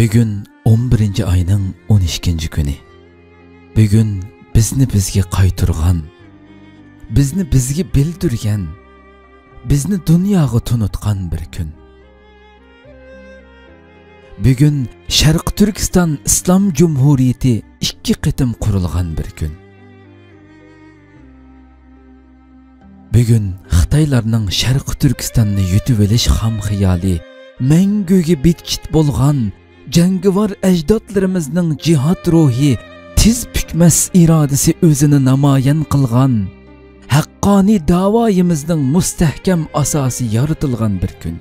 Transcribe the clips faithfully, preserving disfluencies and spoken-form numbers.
بۈگۈن ئون بىرىنچى ئاينىڭ ئون ئىككىنچى كۈنى. بۈگۈن بىزنى بىزگە قايتۇرغان، بىزنى بىزگە بىلدۈرگەن، بىزنى دۇنياغا تونۇتقان بىر كۈن. بۈگۈن شەرقىي تۈركىستان ئىسلام جۇمھۇرىيىتى ئىككى قېتىم قۇرۇلغان بىر كۈن. بۈگۈن خىتايلارنىڭ شەرقىي تۈركىستاننى يۇتۇۋېلىش خام خىيالى، مەڭگۈگە بىتچىت بولغان جەڭگىۋار ئەجدادلىرىمىزنىڭ جىھاد روھى، تىز پۈكمەس ئىرادىسى ئۆزىنى نامايان قىلغان، ھەققانىي داۋايىمىزنىڭ مۇستەھكەم ئاساسى يارىتىلغان بىر كۈن.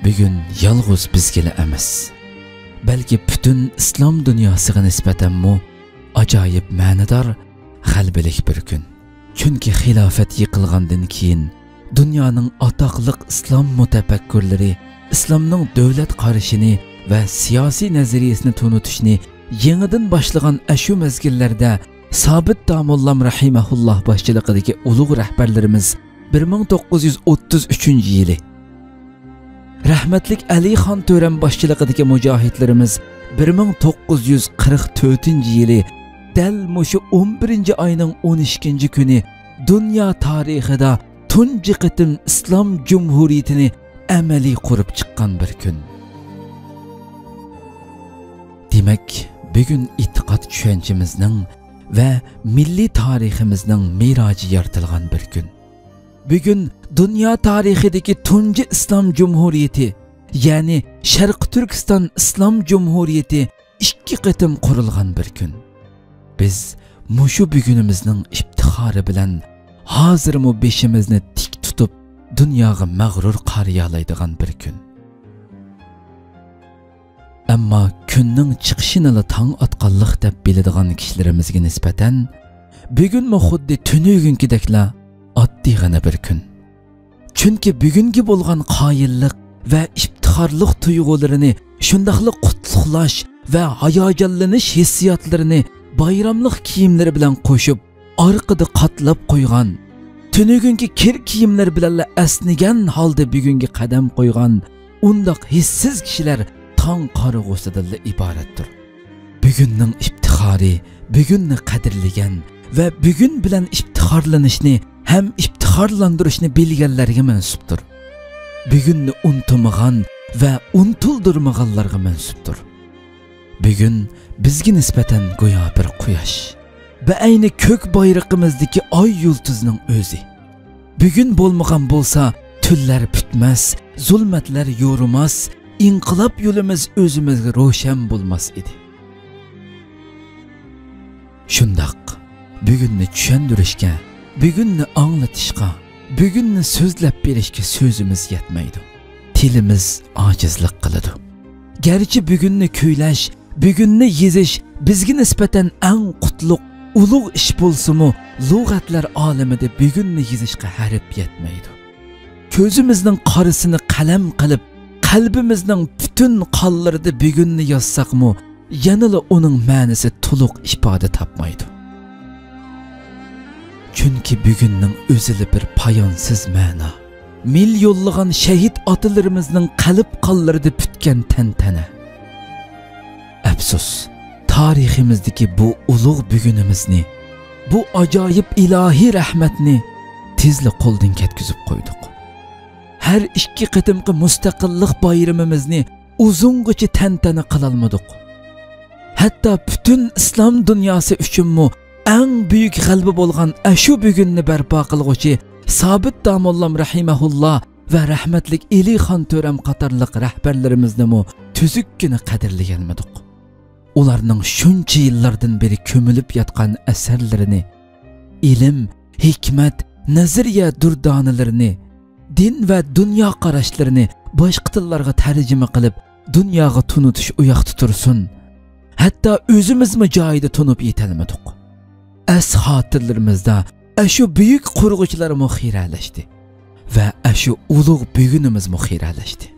بۈگۈن يالغۇز بىزگىلا ئەمەس، بەلكى پۈتۈن ئىسلام دۇنياسىغا نىسبەتەنمۇ ئاجايىپ مەنىدار، غەلىبىلىك بىر كۈن. چۈنكى خىلاپەت يىقىلغاندىن كېيىن، دۇنيانىڭ ئاتاقلىق ئىسلام مۇتەپەككۇرلىرى ئىسلامنىڭ دۆلەت قارىشىنى ۋە سىياسىي نەزەرىيىسىنى تونۇتۇشنى يېڭىدىن باشلىغان ئەشۇ مەزگىللەردە، سابىت داموللام رەھىمەھۇللاھ باشچىلىقىدىكى ئۇلۇغ رەھبەرلىرىمىز بىر مىڭ توققۇز يۈز ئوتتۇز ئۈچىنچى يىلى، رەھمەتلىك ئەلىخان تۆرەم باشچىلىقىدىكى مۇجاھىدلىرىمىز بىر مىڭ توققۇز يۈز قىرىق تۆتىنچى يىلى دەل مۇشۇ ئون بىرىنچى ئاينىڭ ئون ئىككىنچى كۈنى دۇنيا تارىخىدا تۇنجى قېتىم ئىسلام جۇمھۇرىيىتىنى ئەمەلىي قۇرۇپ چىققان بىر كۈن. دېمەك، بۈگۈن ئېتىقاد چۈشەنچىمىزنىڭ ۋە مىللىي تارىخىمىزنىڭ مىراجى يارىتىلغان بىر كۈن. بۈگۈن دۇنيا تارىخىدىكى تۇنجى ئىسلام جۇمھۇرىيىتى، يەنى شەرقىي تۈركىستان ئىسلام جۇمھۇرىيىتى ئىككى قېتىم قۇرۇلغان بىر كۈن. بىز مۇشۇ بۈگۈنىمىزنىڭ ئىپتىخارى بىلەن ھازىرمۇ بېشىمىزنى تىك تۇتۇپ، دۇنياغا مەغرۇر قارىيالايدىغان بىر كۈن. ئەمما كۈننىڭ چىقىشىنىلا تاڭ ئاتقانلىق دەپ بىلىدىغان كىشىلىرىمىزگە نىسبەتەن، بۈگۈنمۇ خۇددى تۈنۈگۈنكىدەكلا ئاددىيغىنە بىر كۈن. چۈنكى بۈگۈنگە بولغان قايىللىق ۋە ئىپتىخارلىق تۇيغۇلىرىنى، شۇنداقلا قۇتلۇقلاش ۋە ھاياجانلىنىش ھېسسىياتلىرىنى بايراملىق كىيىملىرى بىلەن قوشۇپ، ئارقىدا قاتلاپ قويغان، تۈنۈگۈنكى كىر كىيىملىرى بىلەنلا ئەسنىگەن ھالدا بۈگۈنگە قەدەم قويغان ئۇنداق ھېسسىز كىشىلەر تاڭ قارىغۇسىدىنلا ئىبارەتتۇر. بۈگۈننىڭ ئىپتىخارى بۈگۈننى قەدىرلىگەن ۋە بۈگۈن بىلەن ئىپتىخارلىنىشنى ھەم ئىپتىخارلاندۇرۇشنى بىلگەنلەرگە مەنسۇپتۇر. بۈگۈننى ئۇنتۇمىغان ۋە ئۇنتۇلدۇرمىغانلارغا مەنسۇپتۇر. بۈگۈن بىزگە نىسبەتەن گويا بىر قۇياش، بەئەينى كۆك بايرىقىمىزدىكى ئاي يۇلتۇزنىڭ ئۆزى. بۈگۈن بولمىغان بولسا، تۈنلەر پۈتمەس، زۇلمەتلەر يورۇماس، ئىنقىلاب يولىمىز ئۆزىمىزگە روشەن بولماس ئىدى. شۇنداق، بۈگۈننى چۈشەندۈرۈشكە، بۈگۈننى ئاڭلىتىشقا، بۈگۈننى سۆزلەپ بېرىشكە سۆزىمىز يەتمەيدۇ. تىلىمىز ئاجىزلىق قىلىدۇ. گەرچە بۈگۈننى كۈيلەش، بۈگۈننى يېزىش بىزگە نىسبەتەن ئەڭ قۇتلۇق، ئۇلۇغ ئىش بولسىمۇ، لۇغەتلەر ئالىمىدە بۈگۈننى يېزىشقا ھەرپ يەتمەيدۇ. كۆزىمىزنىڭ قارىسىنى قەلەم قىلىپ، قەلبىمىزنىڭ پۈتۈن قانلىرىدا بۈگۈننى يازساقمۇ، يەنىلا ئۇنىڭ مەنىسى تولۇق ئىپادە تاپمايدۇ. چۈنكى بۈگۈننىڭ ئۆزىلا بىر پايانسىز مەنا. مىليونلىغان شەھىت ئاتىلىرىمىزنىڭ قەلب قانلىرىدا پۈتكەن تەنتەنە. ئەپسۇس، تارىخىمىزدىكى بۇ ئۇلۇغ بۈگۈنىمىزنى، بۇ ئاجايىپ ئىلاھىي رەھمەتنى تېزلا قولدىن كەتكۈزۈپ قويدۇق. ھەر ئىككى قېتىمقى مۇستەقىللىق بايرىمىمىزنى ئۇزۇنغىچە تەنتەنە قىلالمىدۇق. ھەتتا پۈتۈن ئىسلام دۇنياسى ئۈچۈنمۇ ئەڭ بۈيۈك غەلىبە بولغان ئەشۇ بۈگۈننى بەرپا قىلغۇچى سابىت داموللام رەھىمەھۇللا ۋە رەھمەتلىك ئېلىخان تۆرەم قاتارلىق رەھبەرلىرىمىزنىمۇ تۈزۈككىنە قەدىرلىيەلمىدۇق. ئۇلارنىڭ شۇنچە يىللاردىن بېرى كۆمۈلۈپ ياتقان ئەسەرلىرىنى، ئىلىم، ھېكمەت، نەزەرىيە دۇردانىلىرىنى، دىن ۋە دۇنيا قاراشلىرىنى باشقا تىللارغا تەرجىمە قىلىپ، دۇنياغا تونۇتۇش ئۇياقتا تۇرسۇن، ھەتتا ئۆزىمىزمۇ جايىدا تونۇپ يېتەلمىدۇق. ئەس خاتىرىلىرىمىزدە ئەشۇ بۈيۈك قۇرغۇچىلارمۇ خىرەلەشتى ۋە ئەشۇ ئۇلۇغ بۈگۈنىمىزمۇ خىرەلەشتى.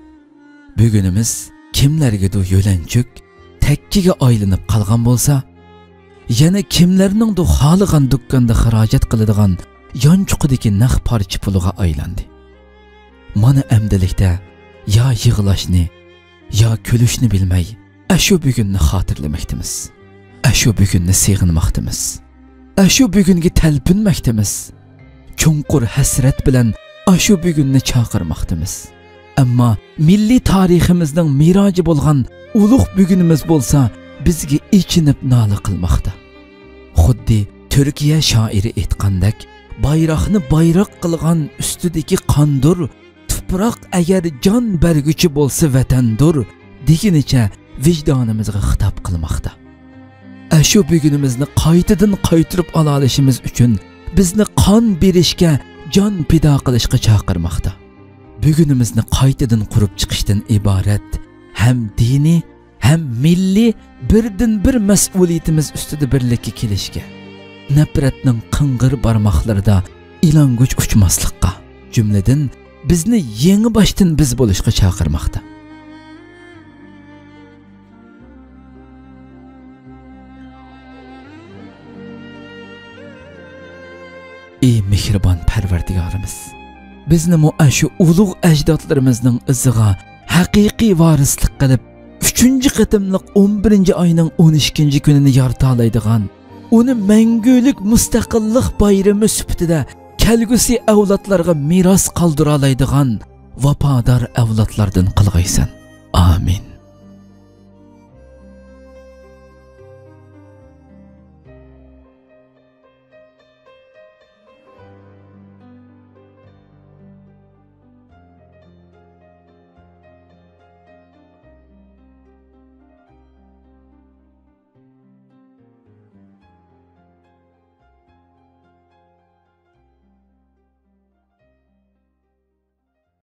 بۈگۈنىمىز كىملەرگىدۇر يۆلەنچۈك، تەككىگە ئايلىنىپ قالغان بولسا، يەنە كىملەرنىڭدۇر خالىغان دۇكاندا خىراجەت قىلىدىغان يانچۇقىدىكى نەق پارچە پۇلىغا ئايلاندى. مانا ئەمدىلىكتە يا يىغلاشنى، يا كۈلۈشنى بىلمەي، ئاشۇ بۈگۈننى خاتىرىلىمەكتىمىز. ئاشۇ بۈگۈننى سېغىنماقتىمىز. ئاشۇ بۈگۈنگە تەلپۈنمەكتىمىز. چوڭقۇر ھەسرەت بىلەن ئاشۇ بۈگۈننى چاقىرماقتىمىز. ئەمما مىللىي تارىخىمىزنىڭ مىراجى بولغان ئۇلۇغ بۈگۈنىمىز بولسا بىزگە ئېچىنىپ نالە قىلماقتا. خۇددى تۈركىيە شائىرى ئېيتقاندەك، «بايراقنى بايراق قىلغان ئۈستىدىكى قاندۇر، تۇپراق ئەگەر جان بەرگۈچى بولسا ۋەتەندۇر» دېگىنىچە ۋىجدانىمىزغا خىتاب قىلماقتا. ئاشۇ بۈگۈنىمىزنى قايتىدىن قايتۇرۇپ ئالالىشىمىز ئۈچۈن بىزنى قان بېرىشكە، جان پىدا قىلىشقا چاقىرماقتا. بۈگۈنىمىزنى قايتىدىن قۇرۇپ چىقىشتىن ئىبارەت ھەم دىنىي، ھەم مىللىي بىردىنبىر مەسئۇلىيىتىمىز ئۈستىدە بىرلىككە كېلىشكە، نەپرەتنىڭ قىڭغىر بارماقلىرىدا ئىلانگۈچ ئۇچماسلىققا، جۈملىدىن بىزنى يېڭى باشتىن بىز بولۇشقا چاقىرماقتا. ئى مېھرىبان پەرۋەردىگارىمىز، بىزنىمۇ ئاشۇ ئۇلۇغ ئەجدادلىرىمىزنىڭ ئىزىغا ھەقىقىي ۋارىسلىق قىلىپ، ئۈچىنچى قېتىملىق ئون بىرىنچى ئاينىڭ ئون ئىككىنچى كۈنىنى يارىتالايدىغان، ئۇنى مەڭگۈلۈك مۇستەقىللىق بايرىمى سۈپىتىدە كەلگۈسى ئەۋلادلارغا مىراس قالدۇرالايدىغان ۋاپادار ئەۋلادلاردىن قىلغايسەن. ئامىن.